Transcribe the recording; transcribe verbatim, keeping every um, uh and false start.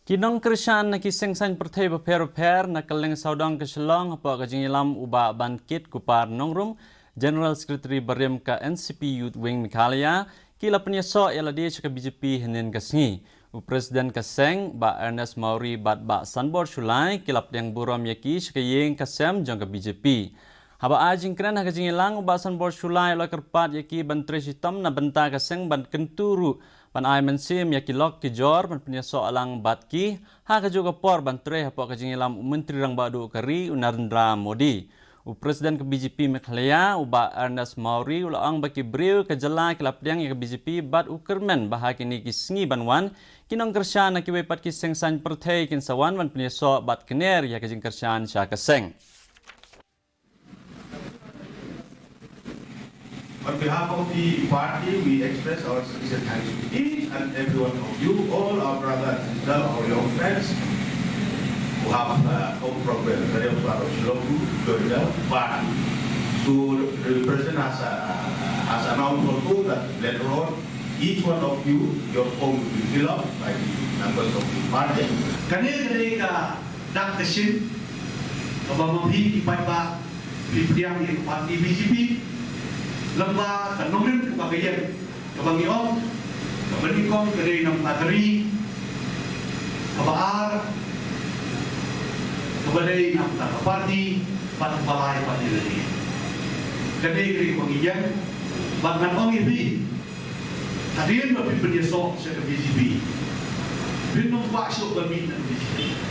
Ki nongkyrshan na ki seng saiñ pyrthei bapher bapher na kylleng sawdong ka Shillong hapoh ka jingïalam u Bah Bankit Kupar Nongrum, General Secretary barim ka N C P Youth Wing Meghalaya, ki la pynïasoh ïa lade sha ka B J P hynnin ka sngi. U President ka seng, Bah Ernest Mawrie bad Bah Sanbor Shullai, ki la pdiang burom ïa ki sha ka ïing ka sem jong ka B J P. Haba ai jingkren ha ka jingïalang, u Bah Sanbor Shullai u la kyrpad ïa ki ban trei shitom na bynta ka seng ban kyntu ruh ban ai mynsiem ïa ki lok ki jor ban pynïasoh lang bad ki ha kajuh ka por ban trei hapoh ka jingïalam u Myntri Rangbah Duh ka ri u Narendra Modi. U President ka B J P Meghalaya, u Bah Ernest Mawrie, u la ong ba ki briew ka jylla ki la pdiang ïa ka B J P bad u kyrmen ba ha kine ki sngi ban wan, ki nongkyrshan na kiwei pat ki seng saiñ pyrthei kin sa wan ban pynïasoh bad kner ïa ka jingkyrshan sha ka seng. On behalf of the party, we express our sincere thanks to each and every one of you, all our brothers and sisters, our young friends who have uh, come from the various parts of Shillong to join the party. So the president has, uh, has announced also that later on, each one of you, your form will be filled up by the members of the party. Kane ka dei ka dak ka shin kaba ma phi ki paidbah phi pdiang ïa ka party B J P. Lem bad ka nongrim kaba ka ïeng kaba ngi ong kaba nyngkong ka dei na bynta ka ri, kaba ar kaba dei na bynta ka party, bad kaba lai bad ïa lade. Ka dei ka ri kaba ngi ïeng bad ngan ong ïa phi, hadien ba phi pynïasoh sha ka B J P, phin ym kwah shuh ban mih na ka B J P.